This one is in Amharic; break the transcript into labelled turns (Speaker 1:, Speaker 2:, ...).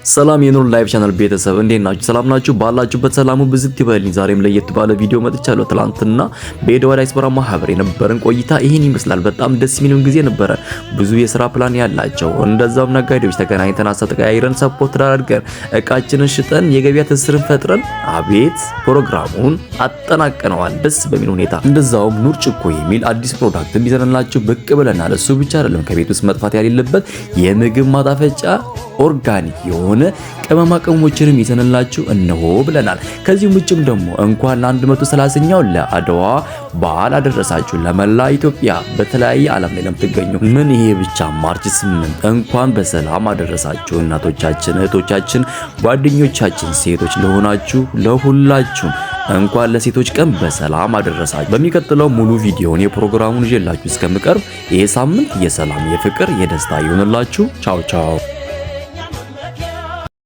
Speaker 1: ሰላም የኑር ላይፍ ቻናል ቤተሰብ፣ እንዴት ናችሁ? ሰላም ናችሁ? ባላችሁበት ሰላሙ ብዝት ይበልኝ። ዛሬም ለየት ባለ ቪዲዮ መጥቻለሁ። ትላንትና በኤድዋ ዲያስፖራ ማህበር የነበረን ቆይታ ይህን ይመስላል። በጣም ደስ የሚልም ጊዜ ነበረ። ብዙ የስራ ፕላን ያላቸው እንደዛም ነጋዴዎች ተገናኝተን ሀሳብ ተቀያይረን፣ support አድርገን፣ እቃችንን ሽጠን፣ የገበያ ትስስርን ፈጥረን፣ አቤት ፕሮግራሙን አጠናቀነዋል ደስ በሚል ሁኔታ። እንደዛውም ኑር ጭኮ የሚል አዲስ product ይዘንላችሁ ብቅ ብለናል። እሱ ብቻ አይደለም፣ ከቤት ውስጥ መጥፋት የሌለበት የምግብ ማጣፈጫ organic የሆነ ቅመማ ቅመሞችንም ይዘንላችሁ እነሆ ብለናል። ከዚህም ውጭም ደግሞ እንኳን ለ130ኛው ለአድዋ በዓል አደረሳችሁ ለመላ ኢትዮጵያ፣ በተለያየ ዓለም ላይ ለምትገኙ። ምን ይሄ ብቻ፣ March 8 እንኳን በሰላም አደረሳችሁ እናቶቻችን፣ እህቶቻችን፣ ጓደኞቻችን፣ ሴቶች ለሆናችሁ ለሁላችሁም እንኳን ለሴቶች ቀን በሰላም አደረሳችሁ። በሚቀጥለው ሙሉ ቪዲዮን የፕሮግራሙን ይዤላችሁ እስከምቀርብ ይሄ ሳምንት የሰላም፣ የፍቅር፣ የደስታ ይሁንላችሁ። ቻው ቻው።